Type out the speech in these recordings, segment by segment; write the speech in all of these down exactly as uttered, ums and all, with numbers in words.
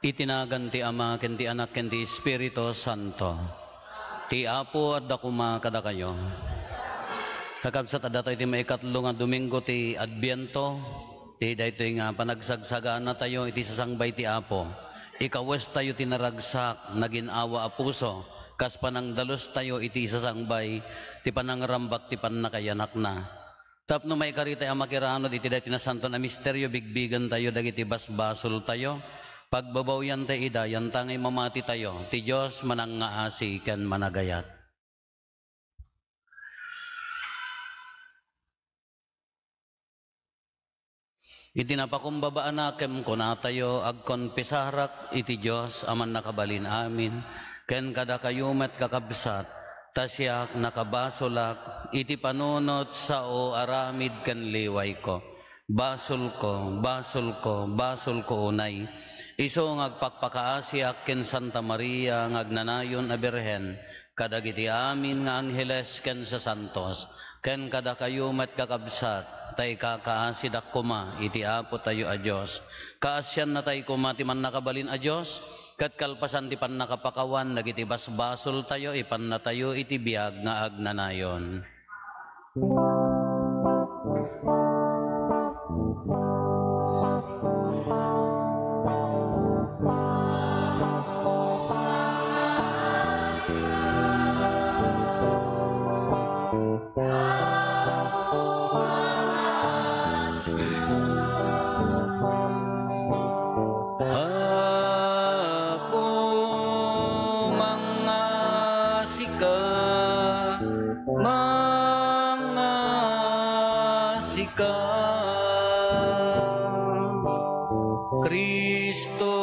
Iti nagan ti Ama, ken ti Anak, ken ti Espiritu Santo. Ti Apo adda koma kadakayo. Kakabsat, adda tayo ti maikatlo nga Domingo ti Adviento, ti daytoy nga panagsagsagaanatayo iti sasangbay ti Apo. Ikawestayo ti naragsak, nagin-awa a puso, kas panangdalustayo iti isasangbay ti panangrambak ti pannakayanakna. Tapno maikaritay a makiranud iti daytoy nasanton a misterio, bigbigentayo dagiti basbasoltayo, pagbabawiantayo ida, yantangay mamatitayo, ti Dios manangngaasi ken managayat. Iti napakumbaba a nakem, kunatayo, agkonfesarak iti Dios a Mannakabalin-amin, ken kadakayo met, kakabsat, ta siak nakabasolak iti panunot, sao, aramid, ken liwayko. Basolko, basolko, basolko unay. Isu nga agpakpakaasiak ken Santa Maria nga agnanayon a Birhen, kadagiti amin nga angheles ken sasantos, ken kadakayo met, kakabsat, ta ikakaasidak koma iti Apotayo a Dios. Kaasiannatay koma ti Mannakabalin a Dios, ket kalpasan ti pannakapakawan dagiti basbasoltayo, ipannatayo iti biag nga agnanayon. Apo, mangngasika, mangngasika. Cristo,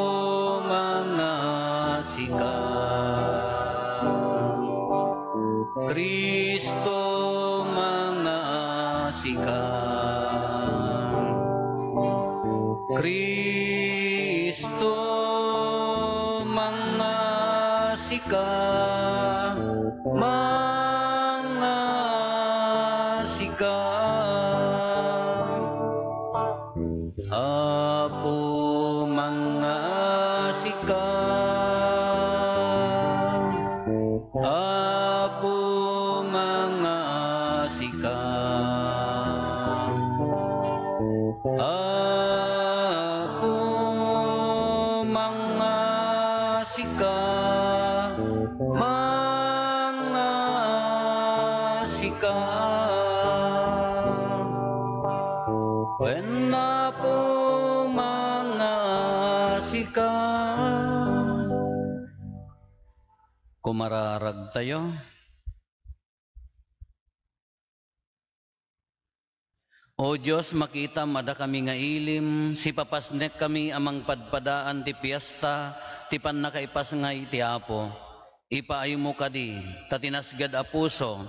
mangngasika. Cristo, mangngasika. Cristo, mangngasika, mangngasika. Apo, mangngasika. Apo, mangngasika. Apo, mangngasika. Mangngasika. Wen, Apo, mangngasika. Kumararagtayo. O Dios, makitam a dakami nga ilim, sipapasnekkami a mangpadpadaan ti fiesta ti pannakaipasngay ti Apo. Ipaaymo kadi, ta ti nasged a puso,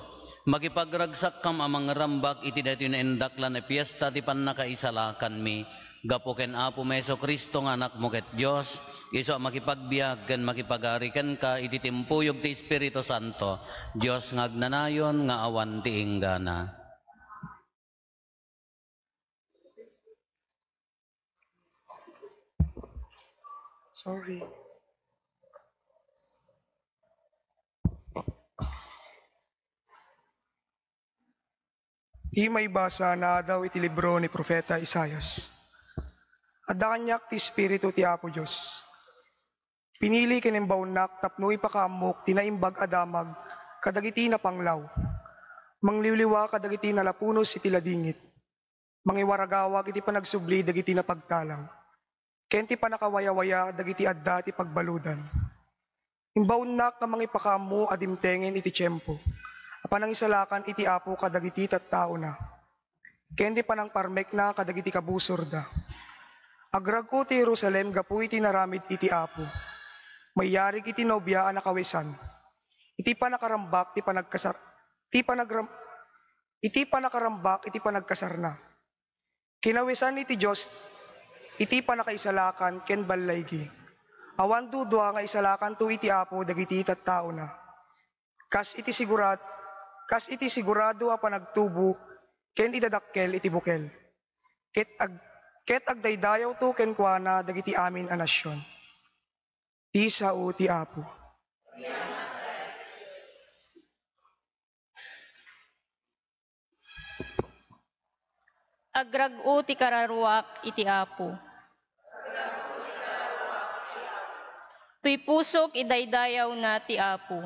Makipagragsakkam a mangrambak iti daytoy naindaklan a fiesta ti pannakaisalakanmi, gapu ken Apomi Jesu-Cristo nga Anakmo ket Dios, isu a makipagbiag ken makipagari kenka iti timpuyog ti Espiritu Santo, Dios nga agnanayon nga awan ti inggana. Sorry. Ti maibasa naadaw iti libro ni Profeta Isaias. Adda kaniak ti Espiritu ti Apo Dios. Pinili ken imbaonnak tapno ipakaammok ti naimbag a damag kadagiti napanglaw. Mangliwliwa kadagiti nalapunos iti ladingit. Mangiwaragawag iti panagsubli dagiti napagtalaw, ken ti pannakawayawaya dagiti adda ti pagbaludan. Imbaonnak nga mangipakaammo a dimtengen iti tiempo a panangisalakan iti Apo kadagiti tattaona, ken ti panangparmekna kadagiti kabusorda. Agrag-o ti Jerusalem gapu iti naramid iti Apo. Maiyarig iti nobia a nakawesan. Iti panakarambak ti panagkasar-, ti panagram-, iti panakarambak iti panagkasarna. Kinawesan iti Dios iti pannakaisalakan ken ballaygi. Awan dudua nga isalakanto iti Apo dagiti tattaona. Kas iti sigurat-, kas iti sigurado a panagtubo ken idadakkel iti bukel. Ket ag-, ket agdaydayawto kenkuana dagiti amin a nasion. Ti sao ti Apo. Agrag-o ti kararuak iti Apo. Toy pusok idaydayawna ti Apo,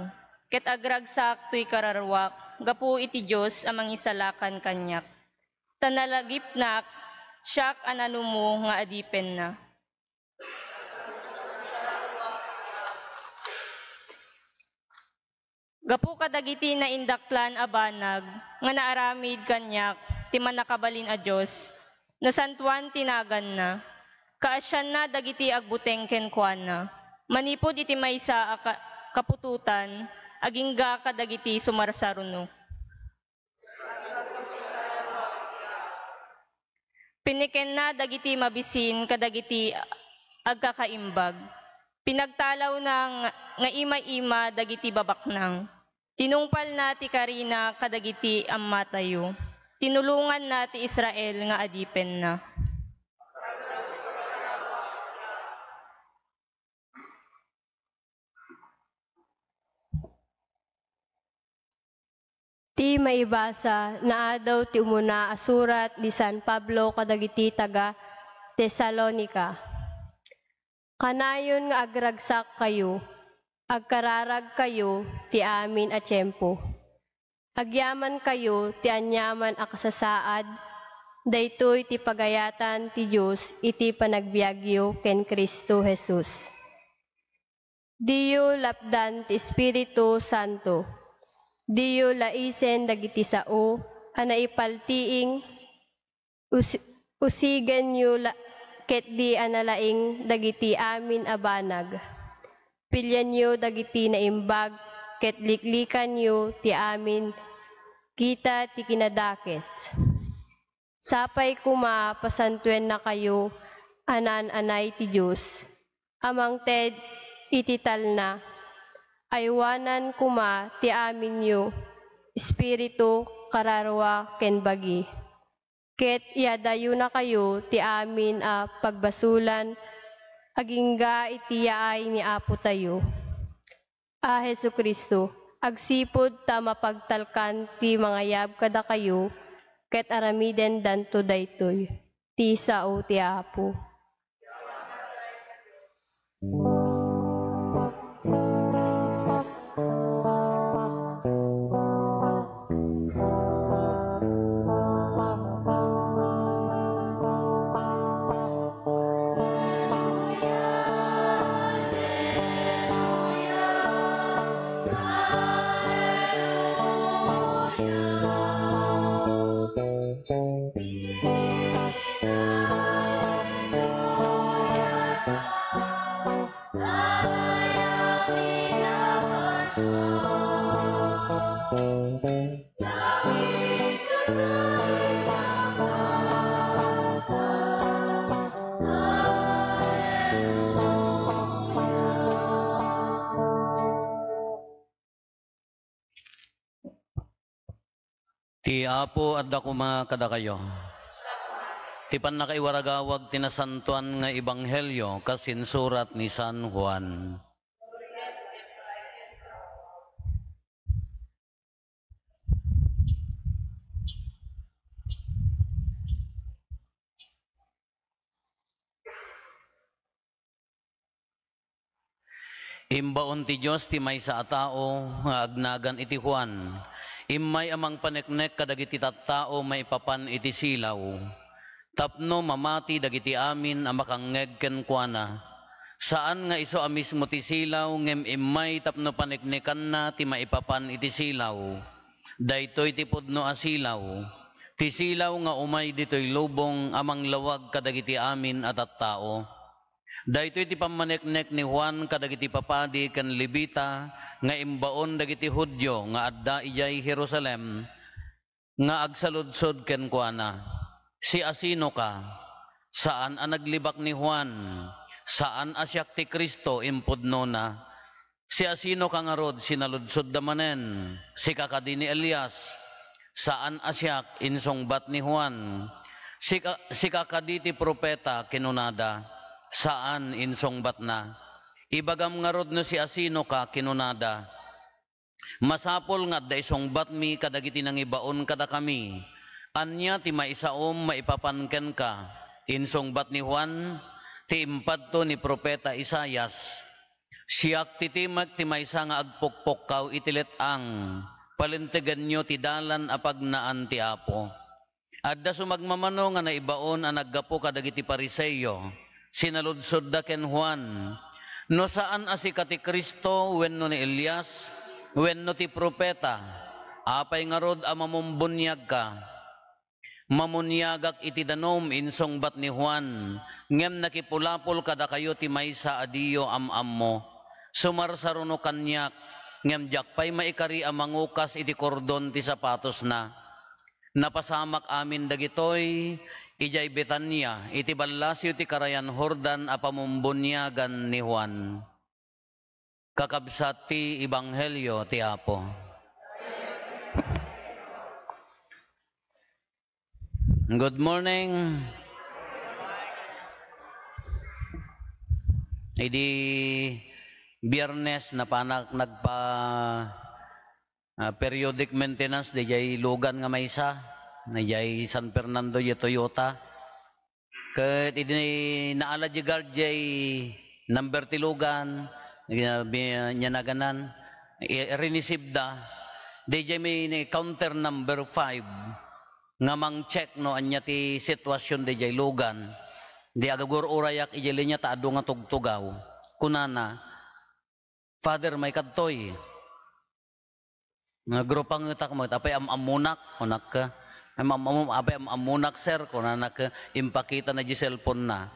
ket agragsak toy kararuak gapu iti Dios a mangisalakan kaniak. Ta nalagipnak, siak a nanumo nga adipenna. Gapu kadagiti naindaklan a banag nga naaramid kaniak ti Mannakabalin a Dios, nasantoan ti naganna. Kaasianna dagiti agbuteng kenkuana, manipud iti maysa a ka-, kaputotan, agingga kadagiti sumarsarunok. Pinikenna dagiti mabisin kadagiti agkakaimbag. Pinagtalawna nga, nga ima-ima dagiti babaknang. Tinungpalna ti karina kadagiti ammatayo. Tinulonganna ti Israel nga adipenna. Ti maibasa, naadaw ti umuna a surat ni San Pablo kadagiti taga-Tesalonica. Kanayon nga agragsak kayo, agkararag kayo ti amin a tiempo. Agyaman kayo ti aniaman a kasasaad, daytoy ti pagayatan ti Dios iti panagbiagyo ken Cristo Jesus. Diyo lapdan ti Espiritu Santo. Diyo laisen dagiti sao a naipaltiing. Us-, usigenyo la-, ketdi a nalaing dagiti amin a banag. Pilienyo dagiti naimbag ket liklikanyo ti amin kita ti kinadakes. Sapay koma pasantoennakayo a naan-anay ti Dios a mangted iti talna. Aywanan koma ti aminyo, espiritu, kararua, ken bagi. Ket iadayonakayo ti amin a pagbasolan agingga iti yaay ni Apotayo a Jesu-Cristo, agsipud ta mapagtalkan ti mangayab kadakayo, ket aramidendanto daytoy ti sao ti Apo. Apo, adda koma kadakayo. Ti pannakaiwaragawag ti nasantoan nga ebanghelio kas insurat ni San Juan. Imbaon ti Dios ti maysa a tao nga agnagan iti Juan. Immay a mangpaneknek kadagiti tattao maipapan iti silaw, tapno mamati dagiti amin a makangngeg kenkuana. Saan nga isu a mismo ti silaw, ngem immay tapno paneknekanna ti maipapan iti silaw. Daytoy ti pudno a silaw, ti silaw nga umay ditoy lubong a manglawag kadagiti amin a tattao. Daytoy ti pammaneknek ni Juan kadagiti papadi ken Levita nga imbaon dagiti Judio nga adda idiay Jerusalem, nga agsaludsod kenkuana, "Siasinoka?" "Saan a naglibak ni Juan. Saan a siak ti Cristo," impudnona. "Siasinoka ngarud?" sinaludsodda manen. "Sika kadi ni Elias?" "Saan a siak," insungbat ni Juan. "Sika, sika kadi ti propeta?" kinunada. "Saan," insungbatna. "Ibagam ngarud no siasinoka," kinunada. "Masapul nga adda isungbatmi kadagiti nangibaon kadakami. Ania ti maisaom maipapan kenka?" Insungbat ni Juan, "Ti impadto ni Profeta Isaias, 'Siak ti timek ti maysa nga agpukpukkaw iti let-ang. Palintegenyo ti dalan a pagnaan ti Apo.'" Adda sumagmamano nga naibaon a naggapu kadagiti Fariseo. Sinaludsodda ken Juan, "No saan a sika ti Cristo wenno ni Elias wenno ti profeta, apay ngarud a mamumbuniagka?" "Mamuniagak iti danum," insungbat ni Juan, "ngem nakipulapol kadakayo ti maysa a diyo am-ammo. Sumarsaruno kaniak, ngem diak pay maikari a mangukas iti kordon ti sapatosna." Napasamak amin dagitoy idiay Betania, iti ballasiw ti Karayan Jordan a pamumbuniagan ni Juan. Kakabsat ti Ebanghelio ti Apo. Good morning. Idi Biyernes, napanak nagpa- ah, periodic maintenance, diay lugan nga maysa, diay San Fernando, diay Toyota. Ket idi naala diay guard diay number ti lugan, ah, bi-, nianaganan, i-, rinisibda, diay may ni counter number five, nga mang-check no ania ti sitwasyon diay lugan. Di agagur-urayak idiay linya ta adu nga tugtugaw. Kunana, "Father, may kadtoy." Nagrupangetak met, "Apay am-ammonak?" kunak. "Am-, am-, apay am-ammonak, sir?" kunana ket impakitana diay cellphone-na.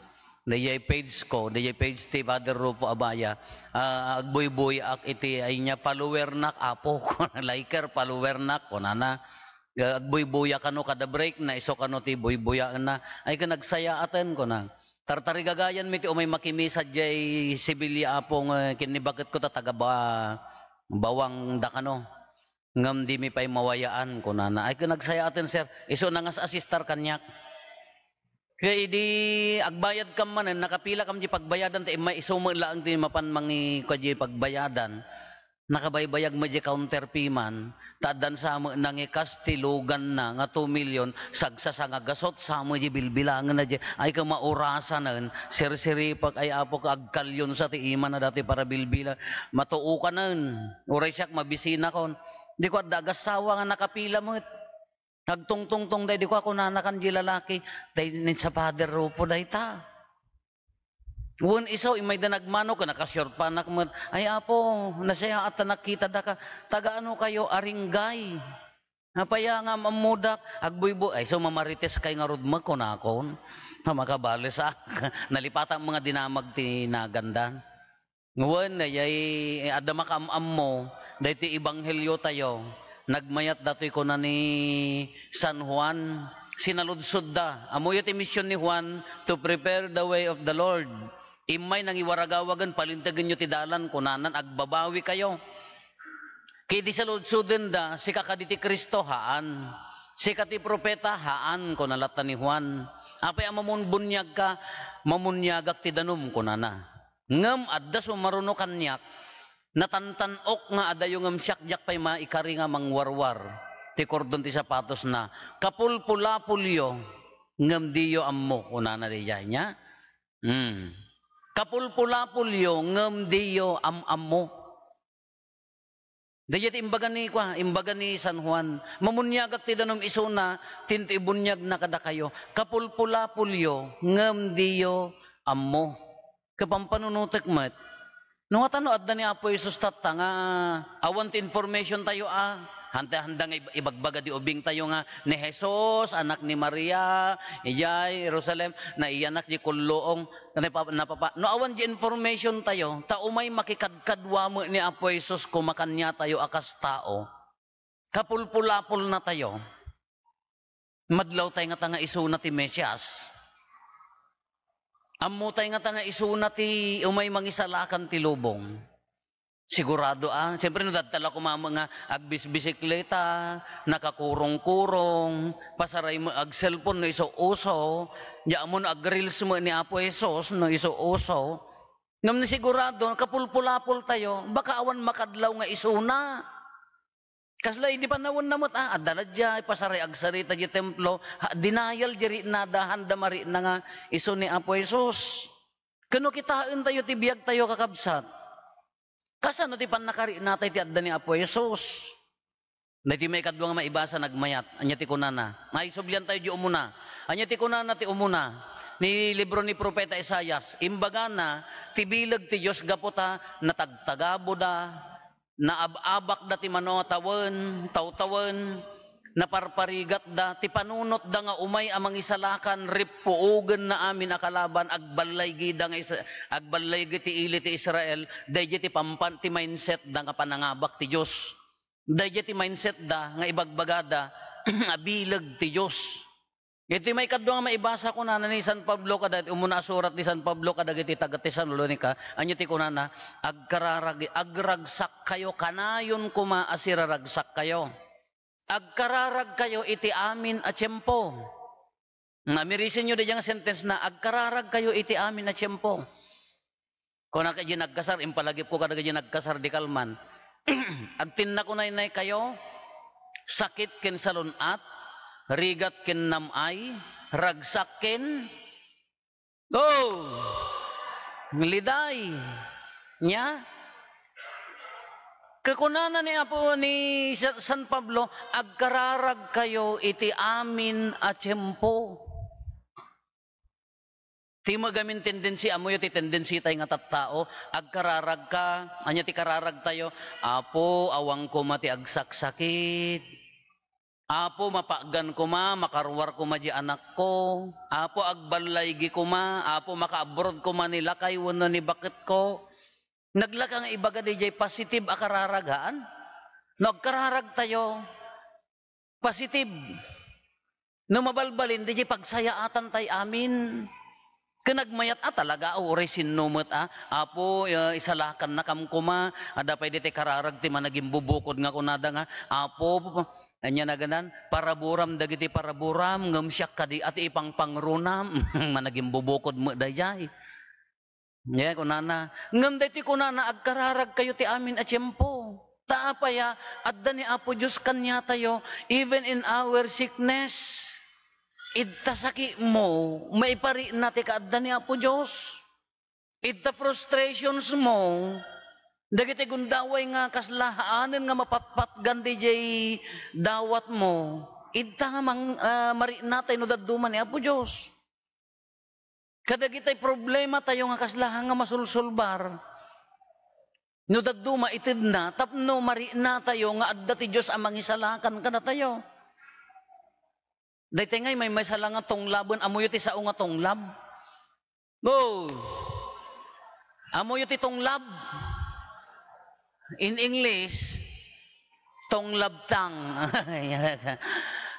Diay page ko, diay page ti Father Rufo Abaya. Ah, agbuybuyaak iti, ay niya, follower-nak, Apo. Liker, follower-nak, kunana. Ah, agbuybuya kano kada break na, isu kano ti buybuyaenna. Ay, ket nagsayaaten, kuna. Tartarigagayanmi ti umay makimisa diay Sevilla, Apo, nga kinnibaketko ta taga Ba-, Bawang da kano. Ngem dimi pay mawayaan, kunana. Ay, ket nagsayaaten, sir. Isu nangas-asistar kaniak. Kaya idi agbayadkam manen, nakapilakam diay pagbayadan, ta immay isu met laeng ti mapan mangi-, kua diay pagbayadan. Nakabaybayag met diay counter fee man, ta addan sa met nangikas ti luganna nga two million, sagsasanga gasut sa met diay bilbilangenna diay, ay, ket maurasanen, sirsiripek, ay, Apo, ket agkalyonsa ti imana datoy para bilbilang, matuokanen, uray siak mabisinakon. Di ko adda agassawa nga nakapila met. Agtungtungtong daydi, kua, kunana kan diay lalaki, "Dayta ni Father Rufo dayta." Wen isu, immayda nagmano, ken nakasiurpanak met, "Ay, Apo, nasayaat ta nakitadaka. Taga ano kayo?" "Aringay." "Apay a nga am-ammodak?" "Agbuybuy." "Ay, isu mamarites kay ngarud met," kunakon. Makabalesak. Nalipatak nga dinamag ti nagandan. Wen, dayay, eh, adda makaam-ammo, daytoy ebangheliotayo, nagmayat datoy kuna ni San Juan, sinaludsodda. Ammoyo ti mision ni Juan, "To prepare the way of the Lord." Immay nangiwaragawagen, "Palintegenyo ti dalan," kunanan, "Agbabawikayo." Ket idi saludsodenda, "Sika kadi ti Cristo?" "Haan." "Sika ti propeta?" "Haan," kuna latta ni Juan. "Apay a mamunbuniagka?" "Mamuniagak ti danum," kunana. "Ngem adda sumaruno kaniak, natantan-ok nga adayo ngem siak diak pay maikari nga mangwarwar ti kordon ti sapatosna. Kapulpulapolyo ngem diyo ammo," kunana daydiay nia. Hmm. "Kapulpulapolyo ngem diyo am-ammo." Daydiay ti imbaga ni, kua, imbaga ni San Juan, "Mamuniagak ti danum isuna, tinto ibuniagna kadakayo. Kapulpulapolyo ngem diyo ammo." Kapampanunotek met. No ngata no adda ni Apo Jesus tatta nga awan ti information tayo a, handa, handa nga ib-, ibagbaga di ubing tayo nga ni Jesus, anak ni Maria, idiay Jerusalem, naiyanak di kulluong, napapa-, napapa-, no awan di information tayo, ta umay makikadkadua met ni Apo Jesus koma kaniatayo a kas tao, kapulpulapolna tayo. Madlawtay ngata nga isuna ti Mesias. Ammotay ngata nga isuna ti umay mangisalakan ti lubong. Sigurado a, siyempre, no dadta la koma met nga agbisbisikleta, nakakurong-kurong, pasaray met agselpon no isu uso, di ammo no agreels met ni Apo Jesus no isu uso. Ngem ni sigurado, kapulpulapol tayo, baka awan makadlaw nga isuna. Kasla idi panawenna met, ah, adda la diay, pasaray agsarita di templo, ha, denial di riknada, handa marikna nga isu ni Apo Jesus. Ken no kitaentayo ti biagtayo, kakabsat, kasano ti pannakariknatay ti adda ni Apo Jesus? Daytoy maikadua nga maibasa, nagmayat. Ania ti kunana? Ay, subliantayo di umuna. Ania ti kunana ti umuna? Ni libro ni Profeta Isaias, imbagana, ti bileg ti Dios gapu ta natagtagaboda, naab-abakda ti mano a tawen, tawtawen, naparparigatda, ti panunotda nga umay a mangisalakan, rippuogenna amin a kalaban, agballaygi da nga Is-, agballaygi ti ili ti Israel, daydiay ti pampan-, ti mindset da nga panangabak ti Dios. Daydiay ti mindset da nga ibagbagada a bileg ti Dios. Iti maikadua nga maibasa, kunana ni San Pablo kada, umuna a surat ni San Pablo kadagiti taga-Tesalonica, ania ti kunana? Agkararag-, agragsak kayo, kanayon koma a siraragsak kayo. Agkararag kayo iti amin a tiempo. Nga, mirisenyo daydiay nga sentence na, agkararag kayo iti amin a tiempo. Kuna kadagiti nagkasar, impalagipko kadagiti nagkasar di kalman. Agtinna ko naynay kayo, sakit ken salun-at, rigat ken nam-ay, ragsak ken, oh, liday. Nia? Kakunana ni Apo, ni Sa-, San Pablo, agkararag kayo iti amin a tiempo. Ti magamin tendency, ammoyo ti tendency tay nga tattao, agkararagka, ania ti kararag tayo? "Apo, awan koma ti agsaksakit. Apo, mapagan koma, makaruar koma di anakko. Apo, agballaygi koma. Apo, maka-abroad koma ni lakay wenno ni baketko." Naglaka nga ibaga daydiay positive a kararag, haan? No agkararag tayo, positive. No mabalbalin, daydiay pagsayaatan tay amin. Ken nagmayat a talaga, uray sinno met a, "Apo, eh, isalakannakam koma, adda pay daytoy kararag ti managimbubukod nga kunada nga, 'Apo, ania naganan, paraburam dagiti paraburam, ngem siak kadi a ti ipangpangrunam.'" Managimbubukod met daydiay. Nia kunana, ngem daytoy kunana, agkararag kayo ti amin a tiempo. Ta apay a, adda ni Apo Dios kaniatayo, even in our sickness. Idta sakitmo, maiparikna ti kaadda ni Apo Dios. Idta frustrations mo, dagiti gundaway nga kasla haanen nga mapatpatgan diay dawatmo, idta nga mang-, ah, mariknatay no dadduma ni Apo Dios. Kadagiti problematayo nga kasla nga masulsulbar, no dadduma, itedna tapno mariknatayo nga adda ti Dios a mangisalakan kadatayo. Daytoy ngay maymaysa la nga tunglaben, ammoyo ti sao nga tunglab? Go! Ammoyo ti tunglab? In English, tunglab tongue.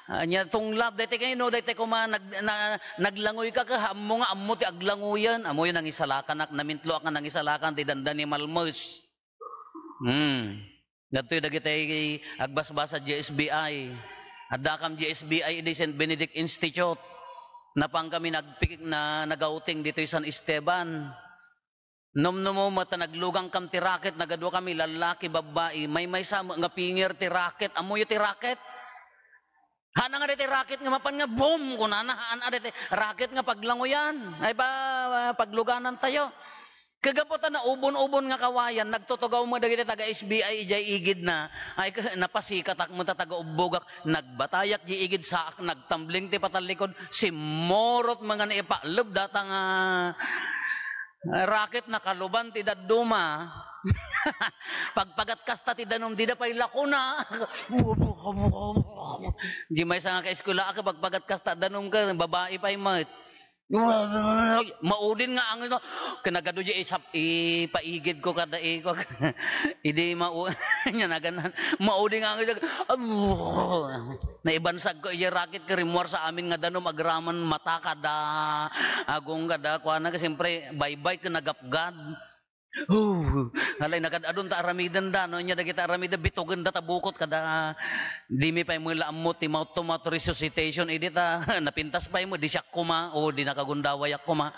Ania, tunglab, daytoy kayno, daytoy koma nag-, na-, naglangoyka ket ammo nga ammo ti aglangoyen. Ammoyo, nangisalakanak, namintloak nga nangisalakan ti dandani malmes. Hmm. Dagitoy dagiti agbasbasa diay S B I. Addakam di S B I idi Saint Benedict Institute. Napan kami nagpik-, na, nagouting ditoy San Esteban. Numnum mo, ta naglugangkam ti raket, nagadua kami, lallaki, babbai, maymaysa met nga pinger ti raket. Ammoyo ti raket? Haanna nga daytoy raket nga mapan nga boom, kunana, haanna daytoy raket nga paglanguyan. Ay, pa, pagluganantayo. Kaggapu ta naubon-ubon nga kawayan, nagtutugaw met dagiti taga S B I idiay igidna. Ay, ka-, napasikatak met ta taga-ubbogak. Nagbatayak di igid saak, nagtambling ti patallikod, simmurot met nga naipaleb data nga raket, nakaluban ti dadduma. Pagpagat kasta ti danum, dida pay lakona. Di maysa nga kaeskwelaak, pagpagat kasta danum ka, babai pay met. Maudin nga angis, no? Kinagadu di isap-, ipaigid ko kada iko. Idi mau-, nya naganan. Maudin nga angis. Naibansag ko iya raket, karimmuar sa amin nga danum, agraman mata kada, agong kada, kuana, ka siyempre, baybay, kinagapgad. Huh! Halay, nakad-adun ta aramidenda, no? Nya dagita aramidenda, bitugenda ta bukot kada, dimi pay met la ammo ti mouth-to-mouth resuscitation, idi ta napintas pay met, di siak koma, o di nakagundaway a koma.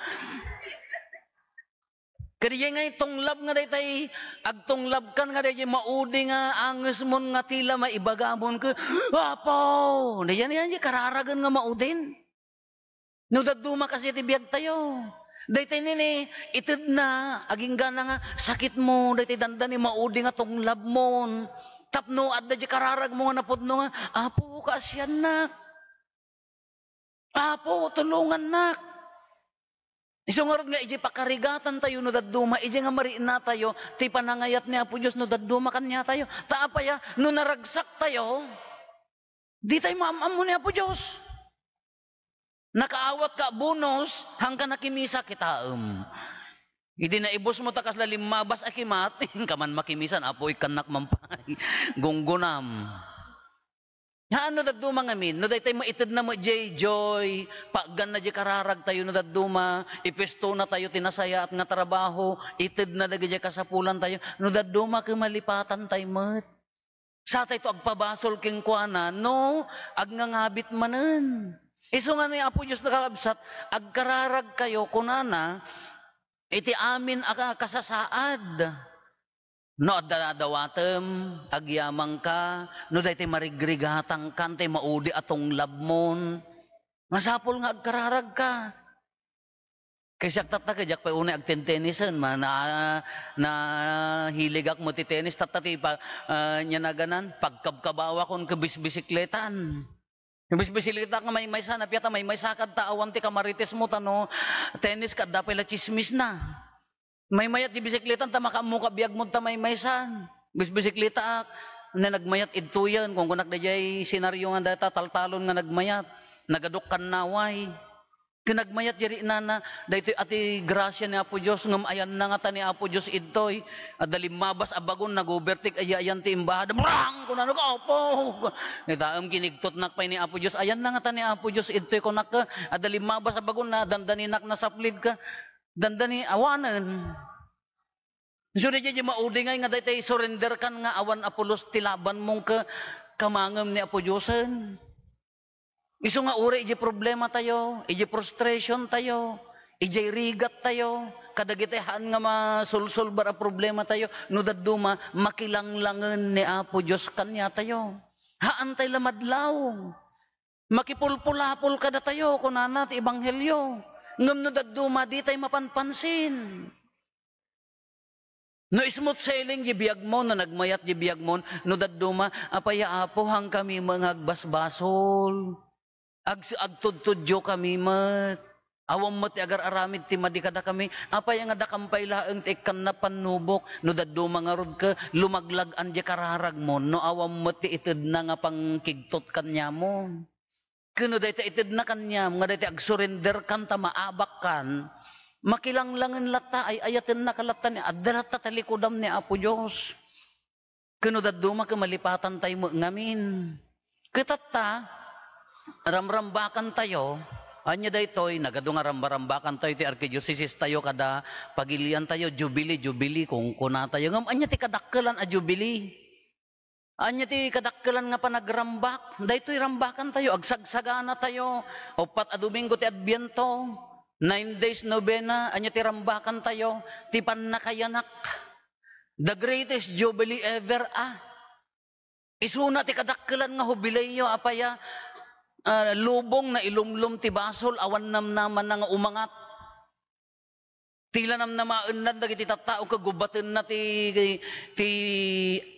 Kadi ngay tunglab nga daytay, agtunglabkan nga daytay maudi nga angesmon nga tila maibagamon ke, Apo! Daydiay, daydiay kararagen nga maudin. No dadduma kasi ti biagtayo. Daytay nini, itedna, aginggana nga sakitmo, daytay dandani maudi nga tunglabmon. Tapno adda di kararagmo nga napudno nga, Apo, kaasiannak. Apo, tulongannak. Isu ngarud nga idiay pakarigatantayo no dadduma, idiay nga mariknatayo ti panangayat ni Apo Dios no dadduma kaniatayo. Ta apaya, no naragsaktayo, ditay maam-ammo ni Apo Dios. Nakaawat ka bonus, hangka nakimisa kitaem. Idi naibusmo ta kasla limmabas a kimat, inka man makimisan, Apo, ikkannak man pay. Gunggonam. Haan no dadduma ngamin, no daytay maitedna met jay joy, paagganna jay kararagtayo no dadduma, ipuestonatayo ti nasayaat nga trabaho, itedna dagijay kasapulantayo, no dadduma ket malipatantay met. Satayto agpabasol kenkuana no agngangabit manen. Isu nga ni Apo Dios, kakabsat, agkararagkayo, kunana, iti amin a ka-, kasasaad. No adda dawatem, agyamangka, no daytoy marigrigatangkan, tay maudi a tunglabmon, masapul nga agkararagka. Kasiak tatta, ket diak pay unay agtentenisen, ma-, na-, nahiligak met ti tennis, tatta ti pa-, ah, nia naganan, pagkabkabawakon ket bisbisikletan. Bisbisikletak nga maymaysa, napia ta maymaysa kadta awan ti kamaritesmo, ta no tennis ka, adda pay la tsismisna. Maymayat ti bisikletam ta makaammoka biagmo ta maymaysa. Bisbisikletaak, na nagmayat idtoyen, kunkunak daydiay senaryo nga dayta taltalon nga nagmayat. Nagaduk kannaway. Ket nagmayat di riknana, daytoy a ti grasia ni Apo Dios, ngem ayanna ngata ni Apo Dios idtoy. Adda limmabas a bagon, nag-overtake, ay-ayan ti imbahada. Brang! Kunana, "Apo!" Itaem kinigtotnak pay ni Apo Dios. "Ayanna ngata ni Apo Dios idtoy," kunak, adda limmabas a bagon, nadandaninak, nasaplidka. Dandani, awanen. Isu daydiay di maudi ngay nga daytay surrenderkan nga awan a pulos ti labanmo ket kamangem ni Apo Diosen. Isu nga uray idiay problematayo, idiay frustrationtayo, idiay rigattayo, kadagiti haan nga masolsolbar a problematayo, no dadduma, makilanglangen ni Apo Dios kaniatayo. Haantay la madlaw. Makipulpulapol kadatayo, kunana ti ebanghelio. Ngem no dadduma, ditay mapanpansin. No smooth sailing di biagmo, no nagmayat di biagmo, no dadduma, "Apay a, Apo, hangkami met nga agbasbasol. Ag-, agtudtudiokami met. Awan met ti agar-aramid ti madi kadakami. Apay nga dakam pay laeng ti ikkanna pannubok?" No dadduma ngarud ket lumaglag-an di kararagmo, no awan met ti itedna nga pangkigtot kaniamo. Ken no dayta itedna kaniam nga dayta agsurenderkan ta maabakkan, makilanglangen latta, ay-ayatennaka latta ni adda latta ta likudam ni Apo Dios. Ken no dadduma ket malipatantay met ngamin. Ket tatta, ramrambakantayo, ania daytoy, nagadu nga rambarambakantayo ti arkidiosesistayo kada pagiliantayo, Jubilee, Jubilee, kunkunatayo. Ngem ania ti kadakkelan a Jubilee? Ania ti kadakkelan nga panagrambak? Daytoy rambakantayo, agsagsaganatayo. Uppat a Domingo ti Adbiento, nine days novena, ania ti rambakantayo? Ti pannakayanak. The greatest jubilee ever, ah. Isuna ti kadakkelan nga hubileyo, apay a, ah, lubong na ilumlom ti basol, awan namnamana nga umangat. Ti la namnamaennan dagiti tattao ket gubatenna ti, ti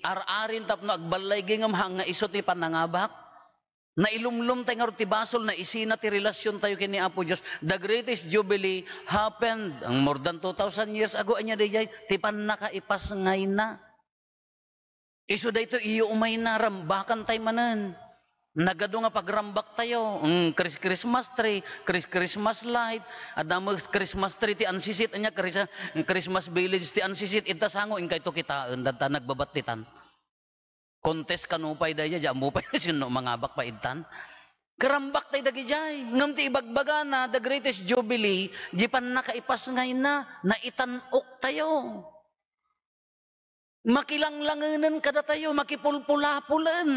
ar-arin tapno agballaygi ngem haan nga isu ti panangabak. Nailumlom tayo ngarud ti basol, naisina ti relasion tayo ken ni Apo Dios. The greatest jubilee happened, ang more than two thousand years ago. Ania dayjay? Ti pannakaipasngayna. Isu daytoy iyo umayna, rambakan tay manen. Nagadu nga pagrambak tayo. Mm, Chris-, Christmas tree, Chris-, Christmas light, adda met Christmas tree ti Ansisit, ania, Chris-, Christmas village ti Ansisit, ita sango, inkayto kitaen, dagta nagbabattitan. Contest kano pay dayjay, di ammo pay sinno mangabak pa ittan. Karambak tay dagijay. Ngem ti ibagbagana, the greatest jubilee, di pannakaipasngayna, naitan-ok tayo. Makilanglangenen kadatayo, makipulpulapulen.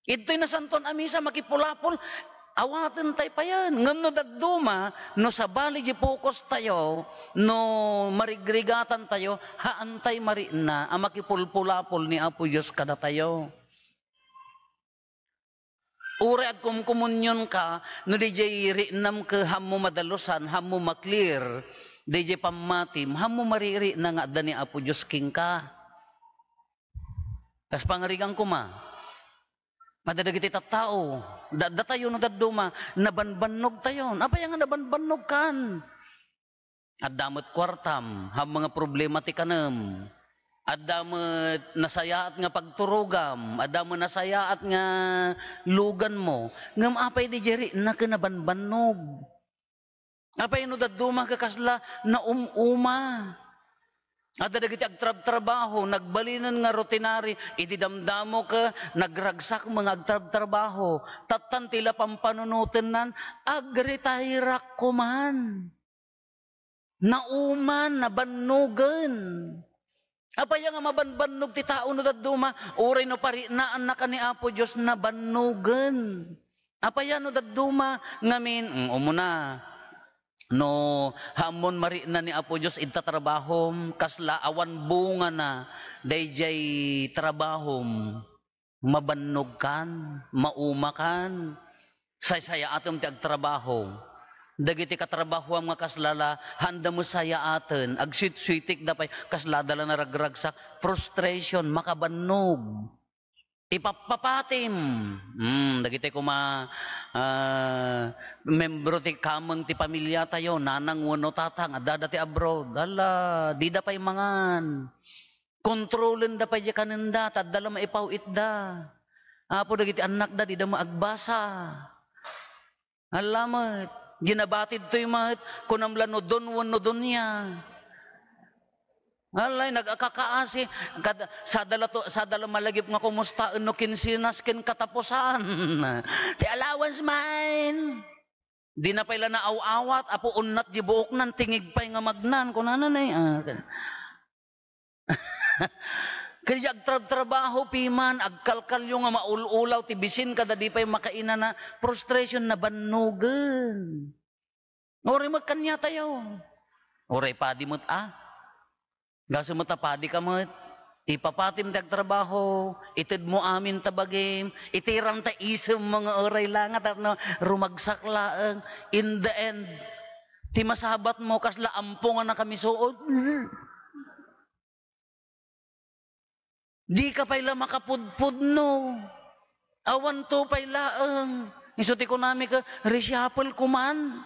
Idtoy Nasantoan a Misa, makipulapul, awaten tay payen. Ngem no dadduma, no sabali di focus tayo, no marigrigatan tayo, haan tay marikna a makipulpulapul ni Apo Dios kadatayo. Uray agkumkomunionka, no dijay riknam ket haanmo madalusan, haanmo ma-clear, dijay pammatim, haanmo maririkna nga adda ni Apo Dios kenka. Kas pangarigan koma, adda dagiti tattao, da-, datayo no dadduma, nabanbannog tayon. Apay nga nabanbannog kan? Adda met kuartam, haan nga problema ti kanem. Adda met nasayaat nga pagturogam, adda met nasayaat nga luganmo. Ngem apay di jay rikna ket nabanbannog? Apay no dadduma ket kasla naum-uma? Adda dagiti agtrabtrabaho, nagbalinen nga rutinary, idi damdamo ket nagragsak nga agtrabtrabaho. Tattan ti la pampanunotennan, agretire-ak koman. Nauman, nabannogen. Apay nga mabanbannog ti tao no dadduma, uray no pariknaannaka ni Apo Dios, nabannogen. Apay no dadduma, ngamin, mm, umuna, no, haanmon marikna ni Apo Dios, ita trabahom, kasla awan bungana, dayjay trabahom. Mabannogkan, maumakan, saysayaatem ti agtrabaho. Dagiti katrabahoam nga kasla la, haanda met sayaaten, agsuitsuitikda pay, kasla da la naragragsak, frustration, makabannog. Ipappapatim. Hmm, dagiti koma, ah, membro ti kameng ti pamiliatayo, nanang wenno tatang, addada ti abroad. Ala, dida pay mangan. Kontrolenda pay diay kanenda, ta adda la maipaw-itda. Apo, dagiti annakda, dida met agbasa. Ala met, di nabatidtoy met, kunam la no don wenno donia. Alay, nagakakaasi. Kad-, sada la to, sada la malagip nga kumustaen no kinsenas ken katapusan. Ti allowance man. Di na pay la naaw-awat, apo, unnat di buoknan, tingig pay nga magnan, kunana na, ah. Kadi agtrabtrabaho piman, agkalkalyo nga maul-ulaw ti bisin kada di pay makainana, frustration, nabannogen. Uray met kaniatayo. Uray padi met, ah. Gasu met a padi ka met. Ipapatim ti agtrabaho, itedmo amin ta bagim, itiram ta isemmo nga uray la nga tapno rumagsak laeng. In the end, ti masabatmo, kasla ampo nga nakamisuot. Dika pay la makapudpudno. Awanto pay laeng. Isu ti kunami ket, reshuffle koman.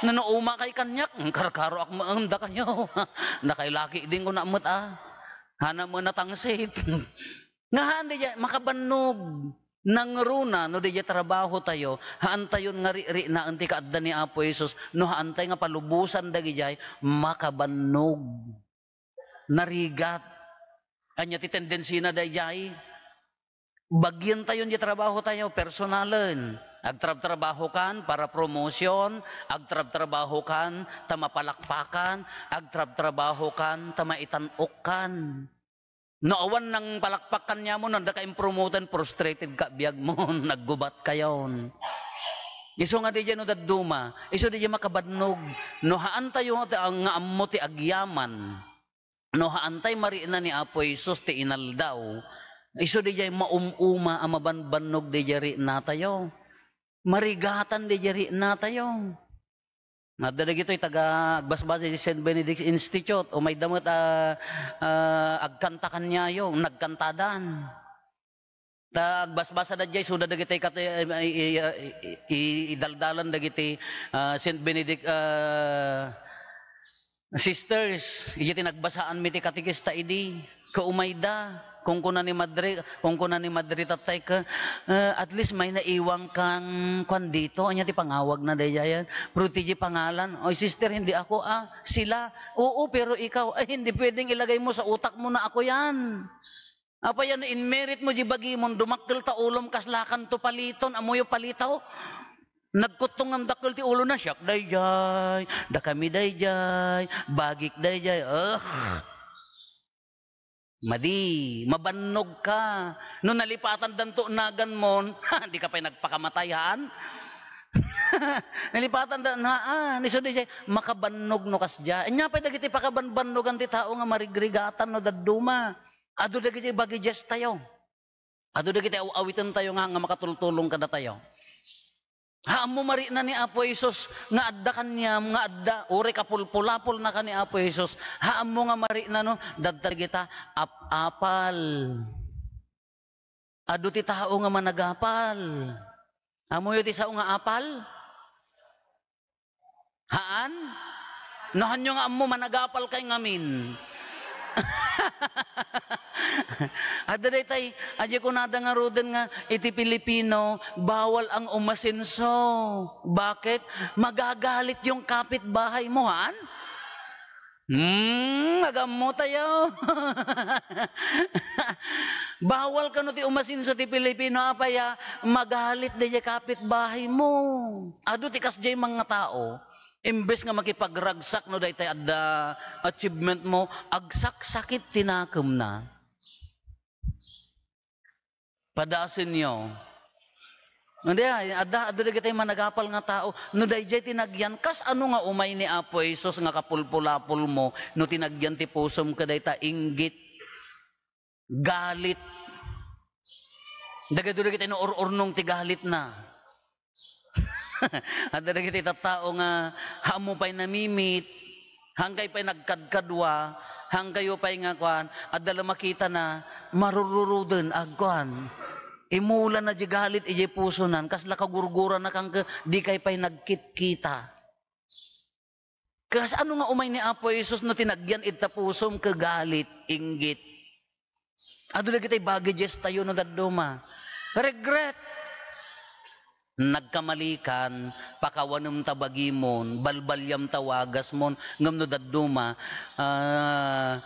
No, no umakay kaniak, mm, karkaroak met dakayo. Dakay laki din kunak met, ah. Hana met natangsit. Nga haan di jay makabannog. Nangruna, no di jay trabaho tayo, haan tayon nga ri-, riknaen ti kaadda ni Apo Jesus, no haan tay nga palubosan dagijay makabannog. Narigat. Ania ti tendensina dayjay? Bagientayon di trabaho tayo, personalen. Agtrabtrabahokan para promotion, agtrabtrabahokan ta mapalakpakan, agtrabtrabahokan ta maitan-okkan. No awan nangpalakpak kaniamon, no adda ka impromoten, frustrated ka biagmon, naggubat kayon. Isu nga diay no dadduma, isu diay makabannog. No haan tayo nga, nga ammo ti agyaman, no haan tay marikna ni Apo Jesus ti inaldaw, isu diay maum-uma a mabanbannog diay rikna tayo. Marigatan diay rikna tayo. Adda dagitoy taga agbasbasa iti Saint Benedict Institute, umayda met a, a, agkanta kaniayo, nagkantadan. Ta agbasbasada diay, isuda dagiti kat-, i-, i-, i-, i-, idaldalan dagiti, ah, Saint Benedict, ah, sisters, iti nagbasaan mi ti katekista idi, kaumayda, kunkuna ni Madre, kunkuna ni Madre Tatay ka, eh, at least may naiwan kang kwan dito, anya ti pangawag na dayayan, pero ti di pangalan, "Oy, sister, hindi ako, ah, sila." "Oo, pero ikaw." "Ay, hindi pwedeng ilagay mo sa utak mo na ako yan." Apay, yan, inmerit mo di bagimon, dumakkel ta ulom, kas lakanto paliton, ammoyo palitaw. Nagkuttong ngem dakkel ti ulona, "Siak daydiay, dakami daydiay, bagik daydiay." Ugh. Madi, mabannog ka. No nalipatan danto naganmon, di ka pay nagpakamatay, haan? Nalipatan da, haan, isu daydiay, makabannog no kasdiay. Anya pay dagiti pakabanbannogan ti tao nga marigrigatan no dadduma. Adu dagiti bagidges tayo. Adu dagiti aw-awiten tayo nga, nga makatultulong kadatayo. Ha, ammo marikna ni Apo Jesus nga adda kaniam, nga adda, uray kapulpulapol na ka ni Apo Jesus. Ha, ammo nga marikna no, dadta dagita ap-apal. Adu ti tao nga managapal. Ammoyo ti sao nga apal? Haan? No, hanyo nga ammo, managapal kay ngamin. Adda daytay, adi kunada ngaruden nga iti Pilipino, bawal ang umasenso. Bakit? Magagalit yung kapitbahay mo, haan? Hmm, agammo tayo. Bawal kano ti umasenso ti Pilipino, apay a, magalit daydiay kapitbahay mo. Adu ti kasdiay manga tao, imbes nga makipagragsak no daytay adda achievement mo, agsaksakit ti nakemna. Padasenyo. Ania, adda, adda dagiti managapal nga tao. No daydiay ti nagyan, kas ano nga umay ni Apo Jesus nga kapulpulapol mo, no ti nagyan ti pusom kadayta, inggit, galit. Dagito dagiti no ur-urnong ti galitna. Adda dagiti tattao nga ammo pay namimit, hangkay pay nagkadkadua, hangkayo pay nga kuan, adda la makitana, marururuden, agkuan. Imulana di galit idiay pusonan, kasla kagurgurana kan ket dikay pay nagkitkita. Kas ano nga umay ni Apo Jesus no tinagyan ita pusom ket galit, inggit? Adu dagiti bagidges tayo no dadduma. Regret. Nagkamalikan, pakawanem ta bagimon, balbaliam ta wagasmon, ngem no dadduma, ah,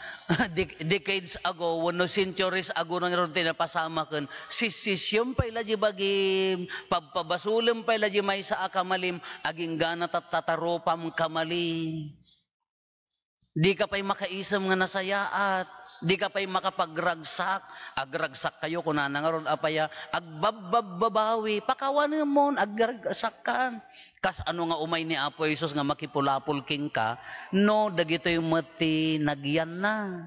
dec-, decades ago, wenno centuries ago, ngarud ti napasamaken, sisisiom pay la di bagim, pabpabasolem pay la di maysa a kamalim, aginggana tatta ta rupam kamali. Dika pay makaisem nga nasayaat. Dika pay makapagragsak. Agragsak kayo, kunana ngarud, apay a, agbabbabawi, pakawanemon, agragsak kan. Kas ano nga umay ni Apo Jesus nga makipulapol kenka, no, dagitoy met ti nagyanna.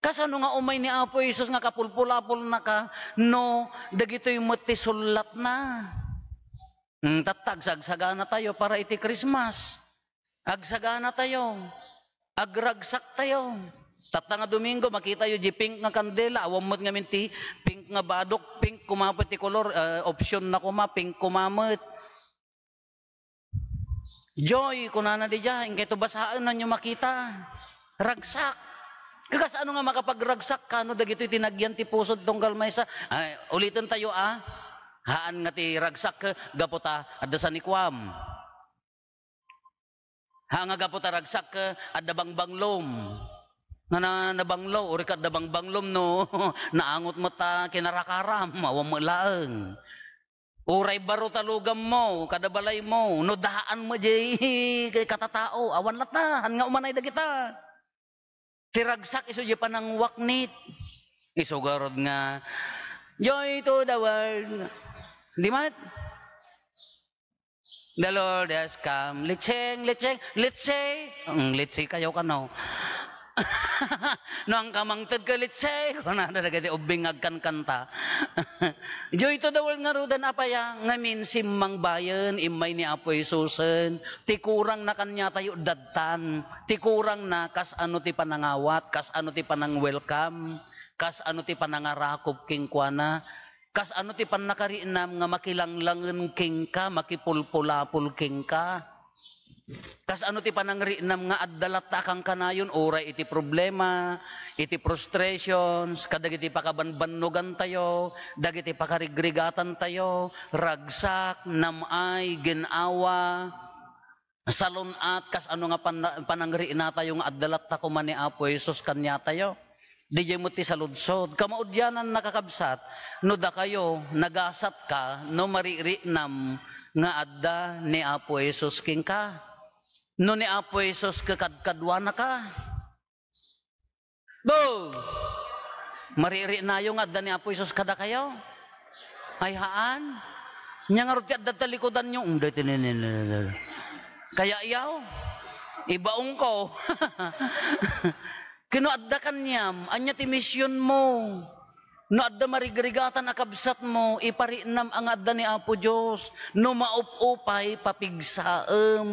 Kas ano nga umay ni Apo Jesus nga kapulpulapolnaka, no, dagitoy met ti sullatna. Mm, tatta, agsagsagana tayo para iti Christmas. Agsagana tayo. Agragsak tayo. Tatta nga Domingo, makitayo di pink nga kandela, awan met ngamin ti pink nga badok, pink koma pay ti kolor, eh, option na koma, pink koma met. Joy, kunana didiay, inkay to basaen, nanyo makita. Ragsak. Kakas ano nga makapagragsak kano dagitoy tinagyan ti pusod tunggal maysa? Ay, uliten tayo, ah. Haan nga ti ragsak, gapu ta adda sanikuam. Ha, nga gapu ta ragsak, adda bangbanglom. Nga na, nabanglo, uri ka adda bangbanglom no, naangot met ta kinarakaram, awan met laeng. Uray baro ta lugammo, kada balaymo, no daan mo diay katatao, awan latta, haan nga umanay dagita. Ti ragsak isu diay panangwaknit. Isu garud nga, "Joy to the world." Di met? "The Lord has come." Litseng, litseng, litse. Ang litse kayo kano. "No, ang kamangted ka, litse." Kunada dagiti ubbing nga agkankanta. "Joy to the world," ngaruden, apaya? Ngamin, simmangbayen, immay ni Apo Jesusen. Ti kurangna kaniatayo, dadtan. Ti kurangna, kas ano ti panangawat, kas ano ti panang-welcome, kas ano ti panangarakop kenkuana. Kas ano ti pannakariinam nga makilanglangen kenka, makipulpulapol kenka? Kas ano ti panangriinam nga adda latta a kankanayon, uray iti problema, iti frustrations, kadagiti pakabanbannugantayo, dagiti pakarigrigatantayo, ragsak, nam-ay, gin-awa, salun-at, kas ano nga panna-, panangriinatayo nga adda latta koma ni Apo Jesus kaniatayo. Didiay met ti saludsod. Kamaudianan, nakakabsat, no dakayo, nagasatka no maririinam nga adda ni Apo Jesus kenka. No ni Apo Jesus kakadkaduanaka. Bo! Maririinayo nga adda ni Apo Jesus kadakayo? Ay, haan. Nia ngarud ti adda talikudanyo. Kaya iyaw, ibaongko. Ken no adda kaniam, ania ti misionmo? No adda marigrigatan a kabsatmo, ipariinam a nga adda ni Apo Dios. No maup-upay, papigsaem.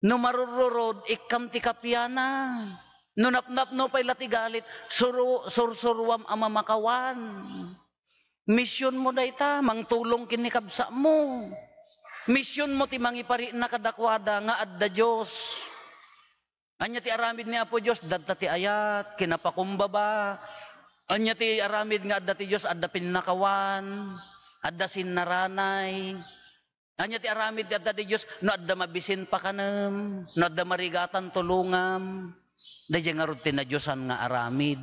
No marururod, ikkam ti kapiana. No napnapno pay la ti galit, suru-, sursuruam a mamakawan. Misionmo dayta, mangtulong ken ni kabsatmo. Misionmo ti mangipariinna kadakuada nga adda Dios. Ania ti aramid ni Apo Dios? Dadta ti ayat, kinapakumbaba. Ania ti aramid nga adda ti Dios? Adda pinnakawan, adda sinnaranay. Ania ti aramid ti adda ti Dios? No adda mabisin, pakanem. No adda marigatan, tulongam. Daydiay ngarud ti nadiosan nga aramid.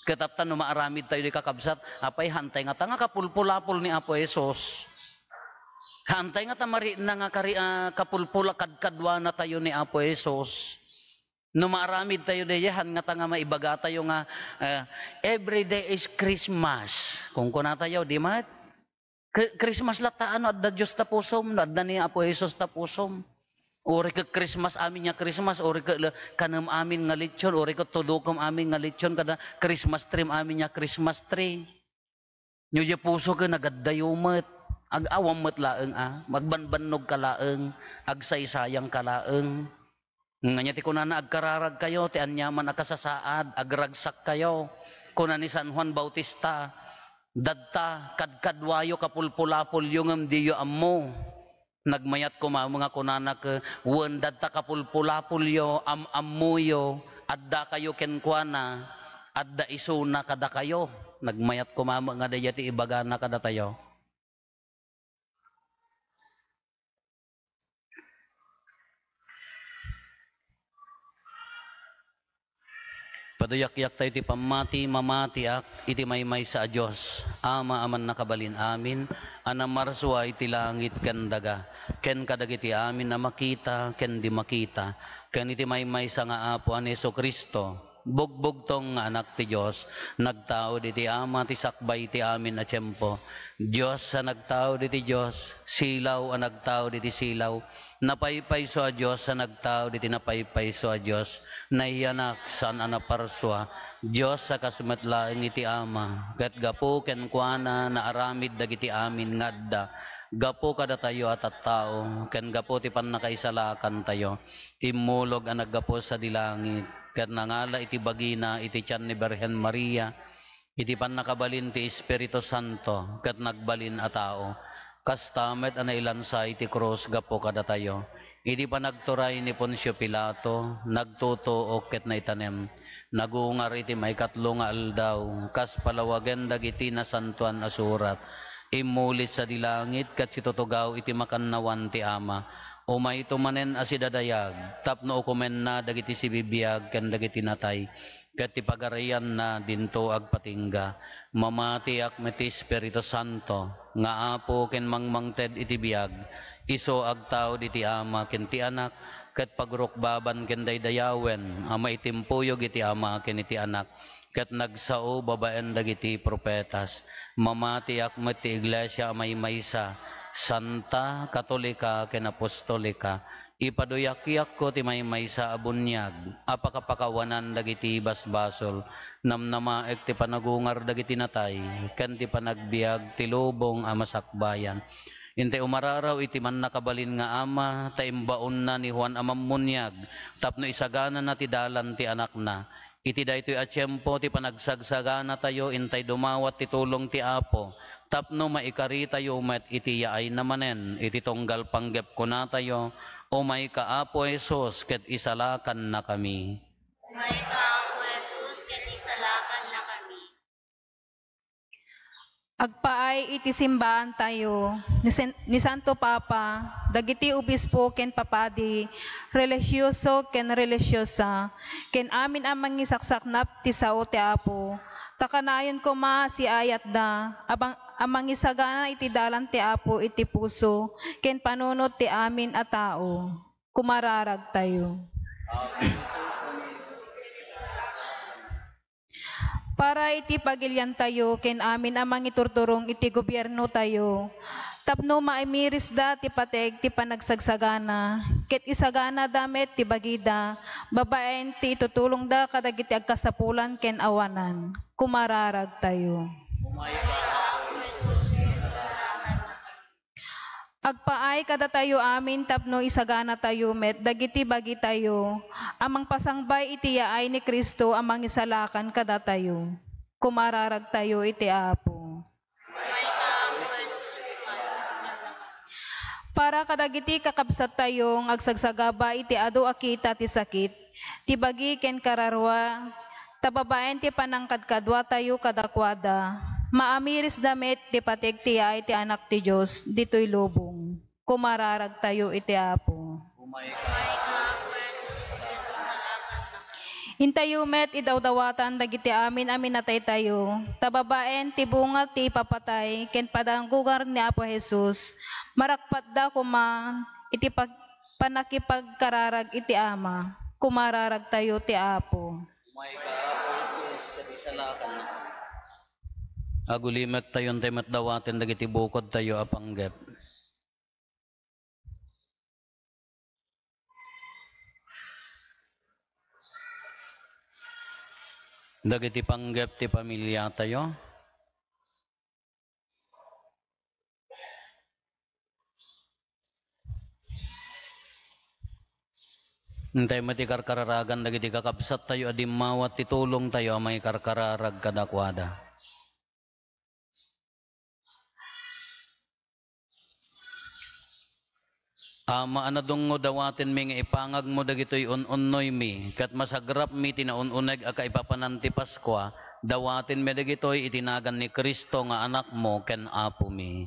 Ket atta no maaramid tayo di, kakabsat, apay, haantay ngata nga kapulpulapol ni Apo Jesus. Haantay ngata mariinna nga kari-, ah, kapulpula-, kadkaduanatayo ni Apo Jesus. No maaramid tayo daydiay, haan ngata nga maibagatayo nga, ah, "Every day is Christmas." Kunkunatayo, di met? Kri-, Christmas latta no adda Dios ta pusom, no adda ni Apo Jesus ta pusom. Uray ket Christmas amin nga Christmas, uray ket le-, kanem amin nga lechon, uray ket tudukem amin nga lechon, kada Christmas tree amin nga Christmas tree. No diay puso ket nagaddayo met, ag-awam met laeng a, magbanbannog ka laeng, agsaysayang ka laeng. Ania ti kunana? "Agkararag kayo ti aniaman a kasasaad, agragsak kayo." Kuna ni San Juan Bautista, "Dadta, kadkaduayo, kapulpulapolyo, ngem diyo ammo." Nagmayat koma met nga kunana ket, wen, dadta kapulpulapolyo, am-ammoyo, addakayo kenkuana, adda isuna kadakayo. Nagmayat koma met nga daydiay ti ibagana kadatayo. Paduyakyak tayo ti pammati, mamatiak iti maymaysa a Dios, Ama a mannakabalin amin, a namarsua iti langit ken daga, ken kadagiti amin a makita ken di makita, ken iti maymaysa nga Apo a ni Jesu-Cristo, bugbugtong nga Anak ti Dios, nagtaud iti Ama ti sakbay ti amin a tiempo. Dios a nagtaud iti Dios, silaw a nagtaud iti silaw, napaypayso a Dios a nagtaud iti napaypayso a Dios, nayanak, saan a naparsua, Dios a kas met laeng iti Ama, ket gapu kenkuana naaramid dagiti amin nga adda, gapu kadatayo a tattao, ken gapu ti pannakaisalakantayo. Immulog a naggapu sadi langit, ket nangala iti bagina iti tian ni Birhen Maria, iti pannakabalin ti Espiritu Santo, ket nagbalin a tao. Kasta met a nailansa iti krus gapu kadatayo. Iti panagturay ni Poncio Pilato, nagtutuok ket naitanem. Nagungar iti maikatlo nga aldaw, kas palawagen dagiti Nasantoan a Surat. Immulit sadi langit ket situtugaw iti makannawan ti Ama. Umayto manen a sidadayag, tapno ukomenna dagiti sibibiag ken dagiti natay, ket ti pagarianna dinto agpatingga. Mamatiak met ti Espiritu Santo, nga Apo ken mangmangted iti biag, isu agtaud iti Ama ken ti Anak, ket pagrukbaban ken daydayawen a maitimpuyog iti Ama ken iti Anak, ket nagsao babaen dagiti profetas. Mamatiak met ti iglesia a maymaysa, santa, katolika, ken apostolika. Ipaduyakyakko ti maymaysa a buniag a pakapakawanan dagiti basbasol. Namnamaek ti panagungar dagiti natay, ken ti panagbiag ti lubong a masakbayan. Intay umararaw iti mannakabalin nga Ama, ta imbaonna ni Juan a Mammuniag tapno isaganana ti dalan ti Anakna. Iti daytoy a tiempo ti panagsagsaganatayo, intay dumawat ti tulong ti Apo tapno maikaritayo met iti yaayna manen iti tunggal panggep kunatayo, "Umayka, Apo Jesus, ket isalakannakami." Umayka, Apo Jesus, ket isalakannakami. Agpaay iti simbaantayo, ni Sen-, ni Santo Papa, dagiti obispo ken papadi, relihioso ken relihiosa, ken amin a mangisaksaknap ti sao ti Apo, ta kanayon koma a siayatda a bang-, a mangisagana iti dalan ti Apo iti puso ken panunot ti amin a tao. Kumararagtayo. Para iti pagiliantayo ken amin a mangiturturong iti gobiernotayo, tapno maimirisda ti pateg ti panagsagsagana, ket isaganada met ti bagida babaen ti itutulongda kadagiti agkasapulan ken awanan. Kumararagtayo. Agpaay kadatayo amin tapno isaganatayo met dagiti bagitayo a mangpasangbay iti yaay ni Cristo a mangisalakan kadatayo. Kumararagtayo iti Apo. Para kadagiti kakabsattayo nga agsagsagaba iti adu a kita ti sakit, ti bagi ken kararua, ta babaen ti panangkadkaduatayo kadakuada, maamirisda met ti pateg ti yaay ti Anak ti Dios ditoy lubong. Kumararagtayo iti Apo. Intayo met idawdawatan dagiti amin a minataytayo, ta babaen ti bunga ti ipapatay ken panagungar ni Apo Jesus, marakpatda koma iti pag-, pannakipagkararag iti Ama. Kumararagtayo ti Apo. Agulimektayo, intay met dawaten dagiti bukodtayo a panggep. Dagiti panggep ti pamiliatayo. Intay met ikarkararagan dagiti kakabsattayo a dimmawat ti tulongtayo a mangikarkararag kadakuada. Ama a nadungngo, dawatenmi nga ipangagmo dagitoy un-unnoymi, ket masagrapmi ti naun-uneg a kaipapanan ti Paskua. Dawatenmi dagitoy iti nagan ni Cristo nga Anakmo ken Apomi.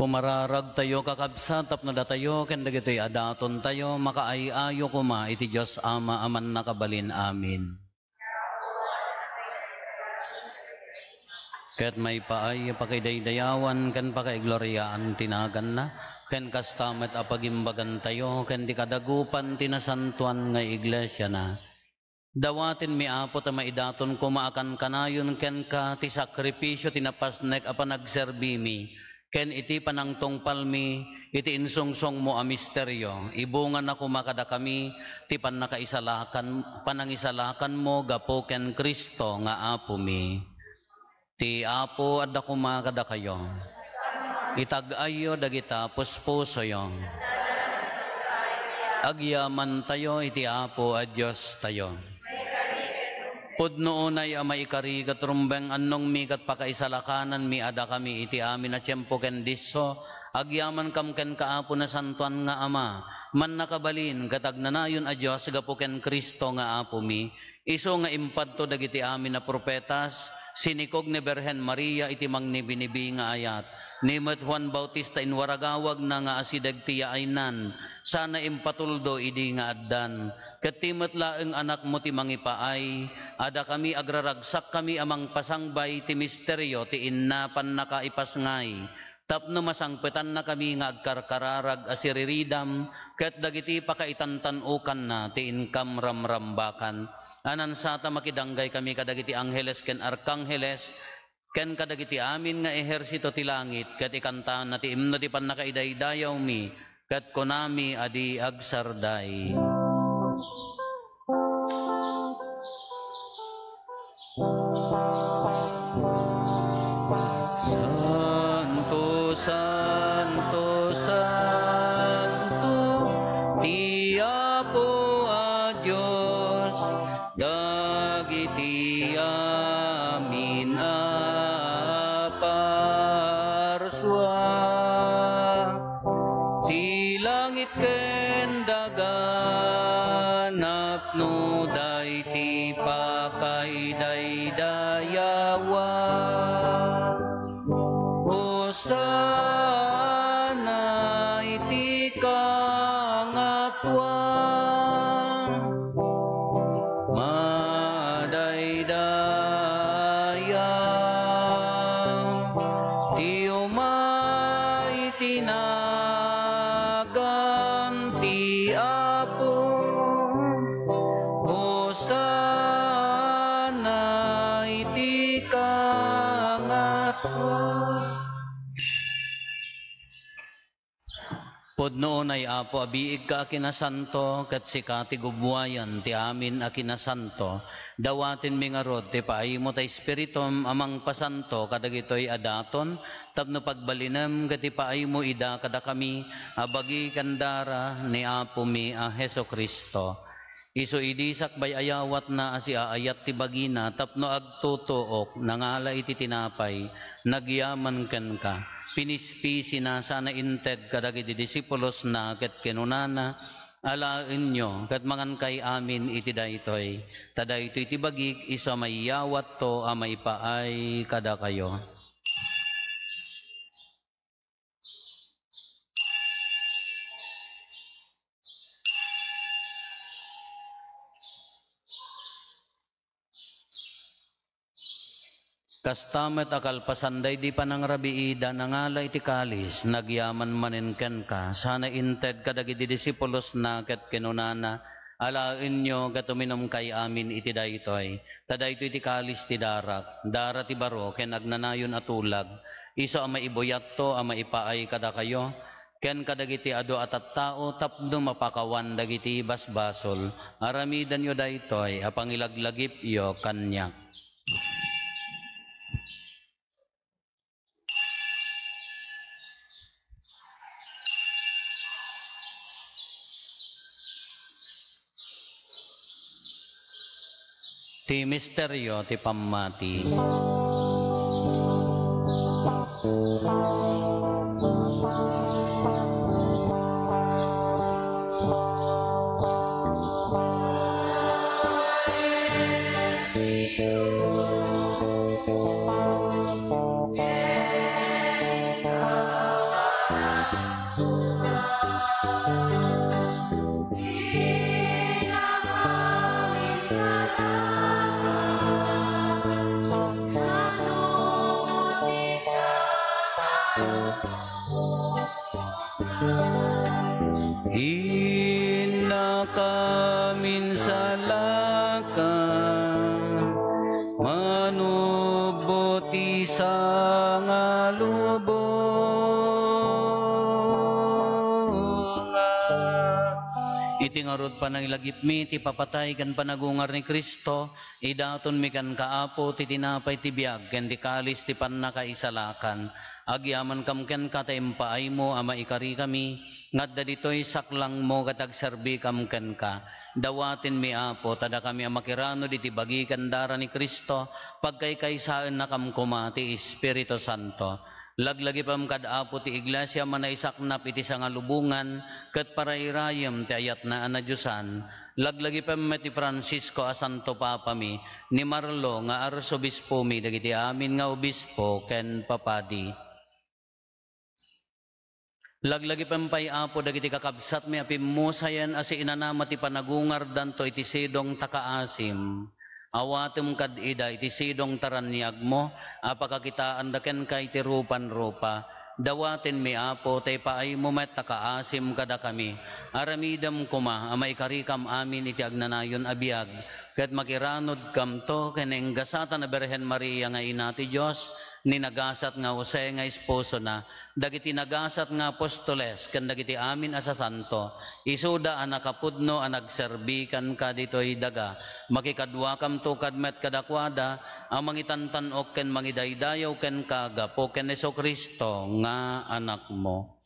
Kumararagtayo, kakabsat, tapno datayo ken dagitoy a datontayo makaay-ayo koma iti Dios Ama a Mannakabalin. Amen. Ket maipaay a pakaidaydayawan ken pakaigloriaan ti naganna, ken kasta met a pagimbagantayo ken ti kadagupan ti nasantoan nga iglesiana. Dawatenmi, Apo, ta maidaton koma a kankanayon kenka ti sakrifisio ti napasnek a panagserbimi, ken iti panangtungpalmi iti insungsongmo a misterio, ibungana koma kadakami ti pannakaisalakan-, panangisalakanmo gapu ken Cristo nga Apomi. Ti Apo adda koma kadakayo. Itag-ayyo dagita puspusoyo. Agyamantayo iti Apo a Diostayo. Pudno unay a maikari ket rumbeng annongmi ket pakaisalakannanmi a dakami iti amin a tiempo ken disso, agyamankam kenka, Apo, Nasantoan nga Ama, Mannakabalin ket Agnanayon a Dios gapu ken Cristo nga Apomi. Isu nga impadto dagiti amin a profetas, sinikog ni Birhen Maria iti mangnibinibi nga ayat. Ni met Juan Bautista inwaragawagna nga asideg ti yaaynan, sana impatuldo idi nga addan. Ket ti met laeng anakmo ti mangipaay, a dakami agraragsakkami a mangpasangbay ti misterio ti inna pannakaipasngay. Tapno masangpetannakami nga agkarkararag a siriridam ket dagiti pakaitantan-okanna ti inkam ramrambakan. Anansata makidanggay kami kadagiti angheles ken arkangheles ken kadagiti amin nga ehersito ti langit, ket ikantaanna ti imno ti pannakaidaydayawmi, ket kunami a di agsarday. Santo, santo, santo, ti Apo a Dios, dagiti amin a parsua. Ti langit ken daga napnoda iti pakaidaydayawan. Hosanna iti kangatoan. Madaydayaw ti umay ti nagan ti Apo. Hosanna iti kangatoan. Pudno unay, Apo, a biigka a kinasanto, ket sika ti gubbuayan ti amin a kinasanto. Dawatenmi ngarud ti paaymo ta Espiritum a mangpasanto kadagitoy a daton, tapno pagbalinem ket ipaaymo ida kadakami a bagi ken dara ni Apomi a Jesu-Cristo. Isu idi sakbay a yawatna a siaayat ti bagina tapno agtutuok, nangala iti tinapay, nagyaman kenka, pinispisina sana inted kadagiti disipulosna ket kinunana, "Alaenyo ket mangankay amin iti daytoy, ta daytoy ti bagik isu a maiyawatto a maipaay kadakayo." Kasta met a kalpasan daydi panangrabiida, nangala iti kalis, nagyaman manen kenka, sana inted kadagiti disipulosna ket kinunana, "Alaenyo ket uminumkay amin iti daytoy, ta daytoy ti kalis ti darak, dara ti baro ken agnanayon a tulag, isu a maibuyatto a maipaay kadakayo ken kadagiti adu a tattao tapno mapakawan dagiti basbasol. Aramidenyo daytoy a pangilaglagipyo kaniak." Ti misterio ti pammati. Innaka minsalaka, manubbo ti sangalubongan. Iti ngarud panangilagipmi ti papatay ken panagungar ni Cristo, idatonmi kenka, Apo, ti tinapay ti biag ken ti kalis ti pannakaisalakan. Agyamankam kenka ta impaaymo a maikarikami, nga adda ditoy saklangmo ket agserbikam kenka. Dawatenmi, Apo, ta dakami a makiranud iti bagi ken dara ni Cristo, pagkaykaysaennakam koma ti Espiritu Santo. Laglagipem kad Apo ti Iglesia a manaisaknap iti sangalubongan ket parairayem ti ayatna a nadiosan. Laglagipem met ni Francisco a Santo Papami, ni Marlo nga Arsobispomi, dagiti amin nga obispo ken papadi. Laglagipem pay, Apo, dagiti kakabsatmi a pimmusayen a siinanama ti panagungardanto iti sidong ta kaasim. Awatem kad ida iti sidong ta raniagmo a pakakitaanda kenka iti rupan-rupa. Dawatenmi, Apo, ta ipaaymo met ta kaasim kadakami. Aramidem koma a maikarikam amin iti agnanayon a biag, ket makiranudkamto ken ni gasat a Birhen Maria nga Ina ti Dios, ni nagasat nga Jose nga esposona, dagiti nagasat nga apostoles, ken dagiti amin a sasanto, isuda a nakapudno a nagserbi kenka ditoy daga. Makikaduakamto kad met kadakuada a mangitantan-ok ken mangidaydayaw kenka gapu ken Jesu-Cristo nga Anakmo.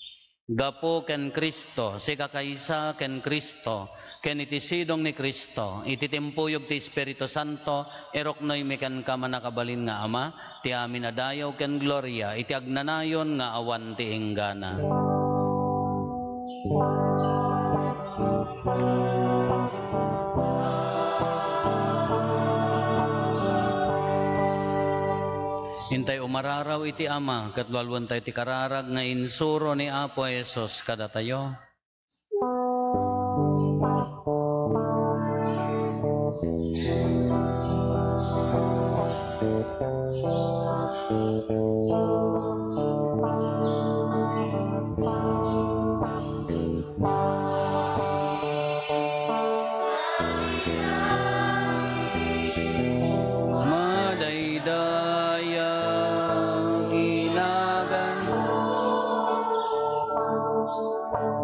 Gapu ken Cristo, sikakaysa ken Cristo, ken iti sidong ni Cristo, iti timpuyog ti Espiritu Santo, iruknoymi kenka, mannakabalin nga Ama, ti amin a dayaw ken gloria iti agnanayon nga awan ti inggana. Intay umararaw iti Ama, ket lualuentayo ti kararag nga insuro ni Apo Jesus kadatayo. Madaydayag ti naganmo,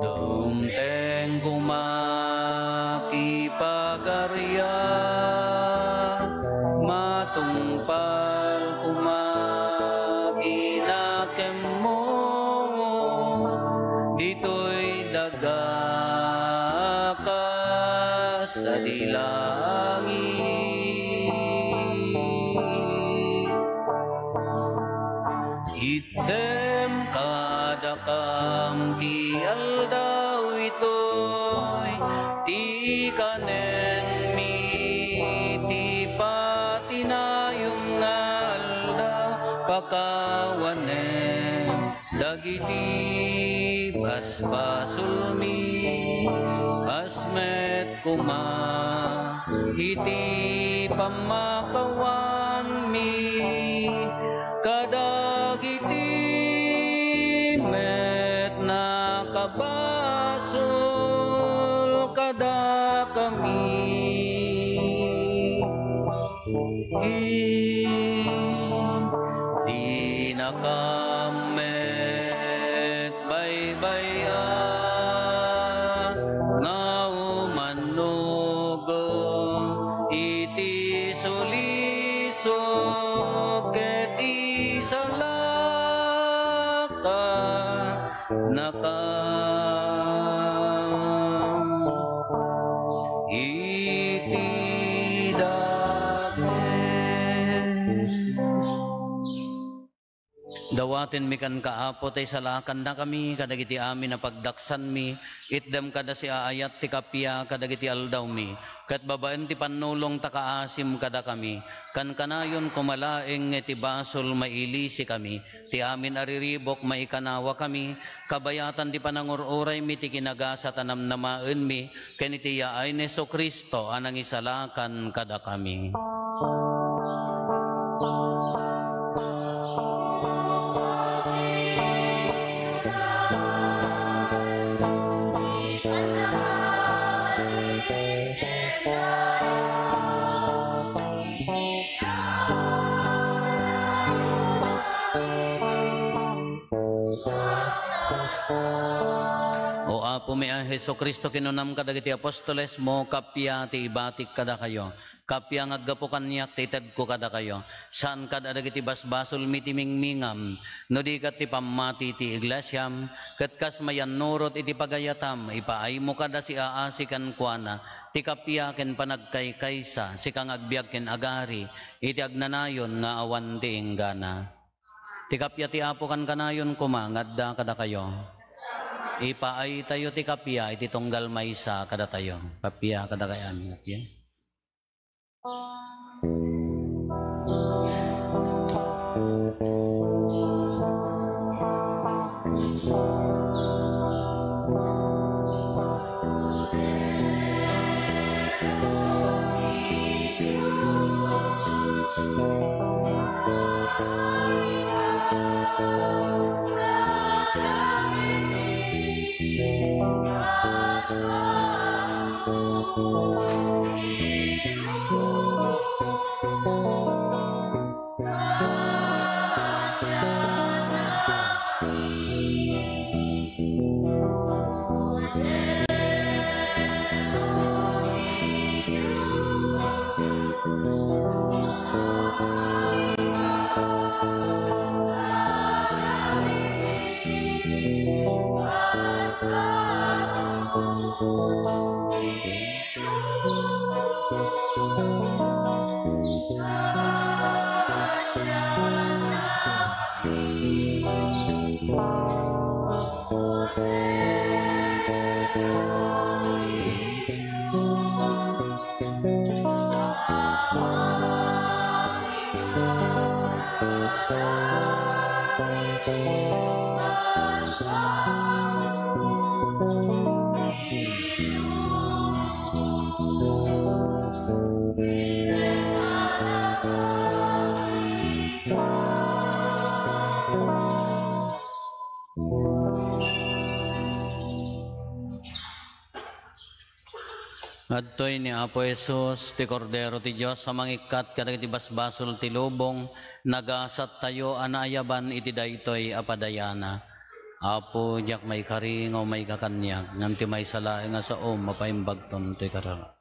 dumteng koma ti pagarian, matungpal koma ti nakemmo, ditoy daga kas sadi langit. Itdem kadakam ti aldaw itoy, ti kanenmi ti patinayem nga aldaw, pakawanem dagiti basbasolmi, kas met koma iti pammakawanmi kadagiti met nakabasol kadakami. Dinakam met baybay-an nga umannugom iti sulisog ket isalakannakam iti daga. Atenmi kenka, Apo, ta isalakannakami kadagiti amin a pagdaksanmi, itdem kada siaayat ti kappia kadagiti aldawmi, ket babaen ti pannulong ta kaasim kadakami, kankanayon koma laeng nga iti basol mailisikami, ti amin a riribuk maikanawakami, kabayatan ti panangur-uraymi ti kinagasat a namnamaenmi, ken iti yaay ni Jesu-Cristo a nangisalakan kadakami. O Apomi a Jesu-Cristo, kinunam kadagiti apostolesmo, kappia ti ibatik kadakayo. Kappia nga aggapu kaniak ti itedko kadakayo. Saan kad a dagiti basbasolmi ti mingmingam, no di ket ti pammati ti iglesiam, ket kas mayannurot iti pagayatam, ipaaymo kada siaasi kenkuana, ti kappia ken panagkaykaysa, sika nga agbiag ken agari, iti agnanayon nga awan ti inggana. Ti kappia ti Apo kankanayon koma nga adda kadakayo. Ipaaytayo ti kappia iti tunggal maysa kadatayo. Kappia kadakayo amin, kappia. Adtoy ni Apo Jesus, ti Kordero ti Dios a mangikkat kadagiti basbasol ti lubong, nagasattayo a naayaban iti daytoy a padayana. Apo, diak maikari nga umayka kaniak, ngem ti maysa laeng a saom, mapaimbagton toy kararag.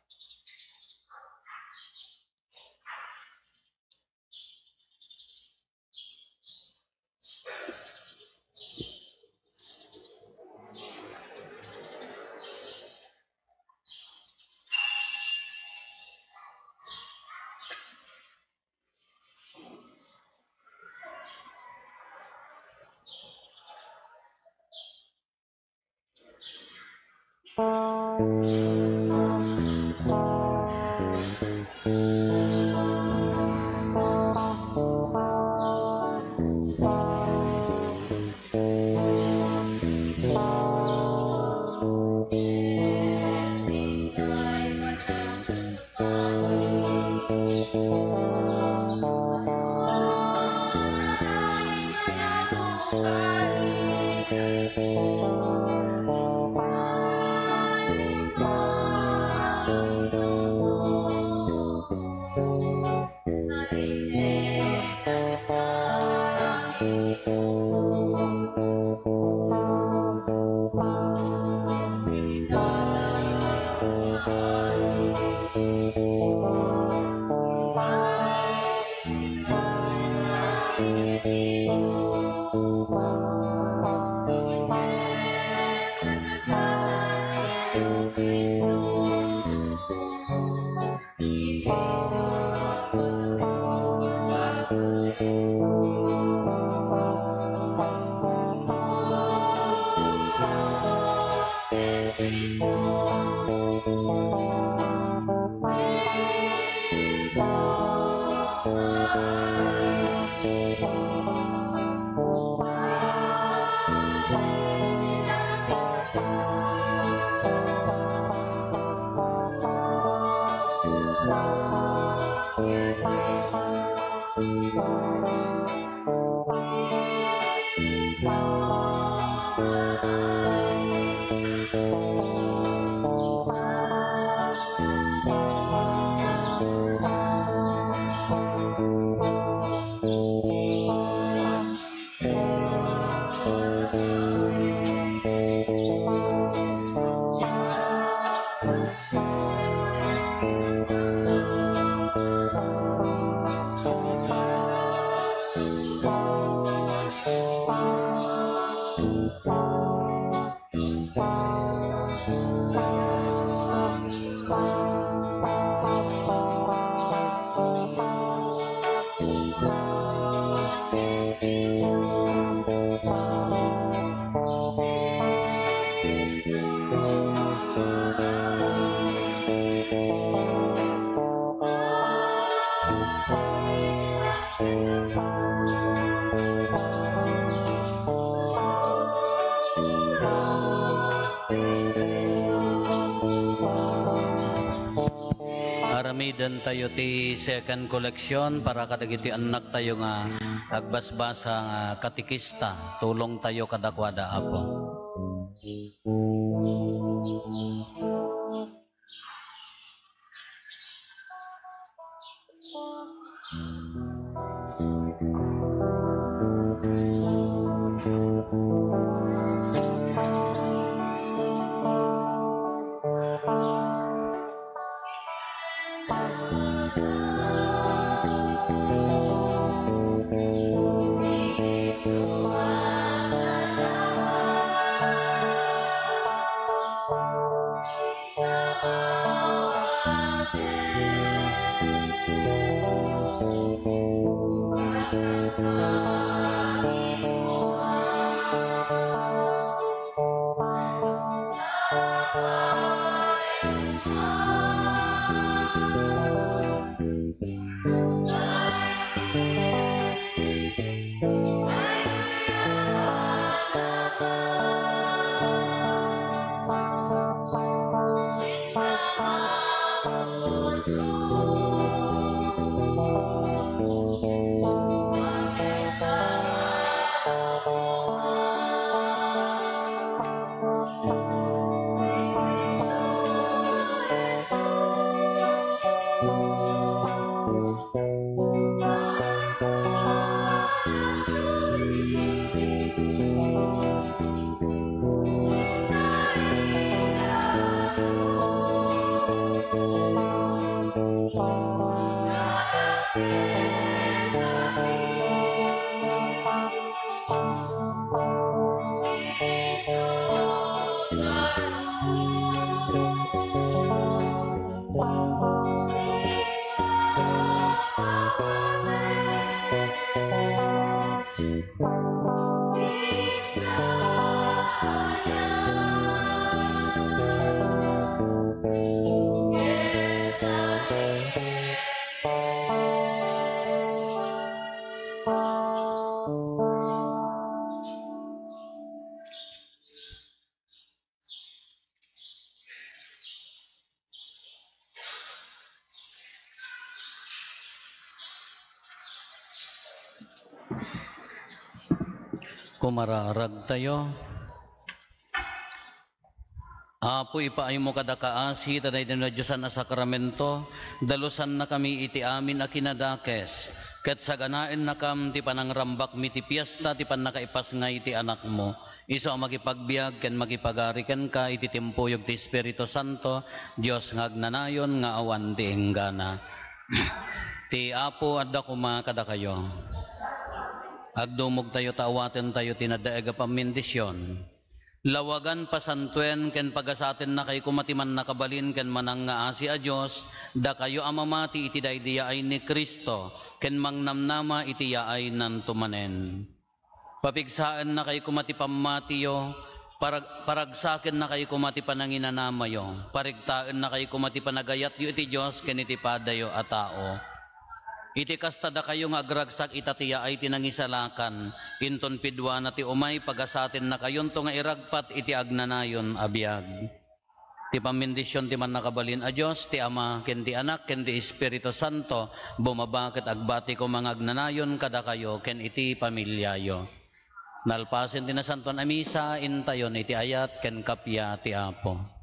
Aramidentayo ti second collection para kadagiti annaktayo nga agbasbasa nga katekista. Tulongtayo kadakuada, Apo. Kumararagtayo. Apo, ipaaymo kada kaasi ta daydi nadiosan a sakramento, dalusannakami iti amin a kinadakes, ket saganaennakam ti panangrambakmi ti fiesta ti pannakaipasngay ti Anakmo. Isu a makipagbiag ken makipagari kenka iti timpuyog ti Espiritu Santo, Dios nga agnanayon nga awan ti inggana. Ti Apo adda koma kadakayo. Agdumogtayo ta awatentayo ti nadaeg a pammendision. Lawagan, pasantoen, ken pagasatennakay koma ti mannakabalin ken manangngaasi a Dios, dakayo a mamati iti daydi yaay ni Cristo, ken mangnamnama iti yaaynan to manen. Papigsaennakay koma ti pammatiyo, parag-, paragsakennakay koma ti pananginanamayo, parigtaennakay koma ti panagayatyo iti Dios ken iti padayo a tao. Iti kasta, dakayo nga agragsak ita ti yaay ti nangisalakan, inton piduana ti umay, pagasatennakayonto nga iragpat iti agnanayon a biag. Ti pammendision ti Mannakabalin a Dios, ti Ama, ken ti Anak, ken ti Espiritu Santo, bumaba ket agbati koma nga agnanayon kadakayo ken iti familiayo. Nalpasen ti Nasantoan a Misa, intayon iti ayat ken kappia ti Apo.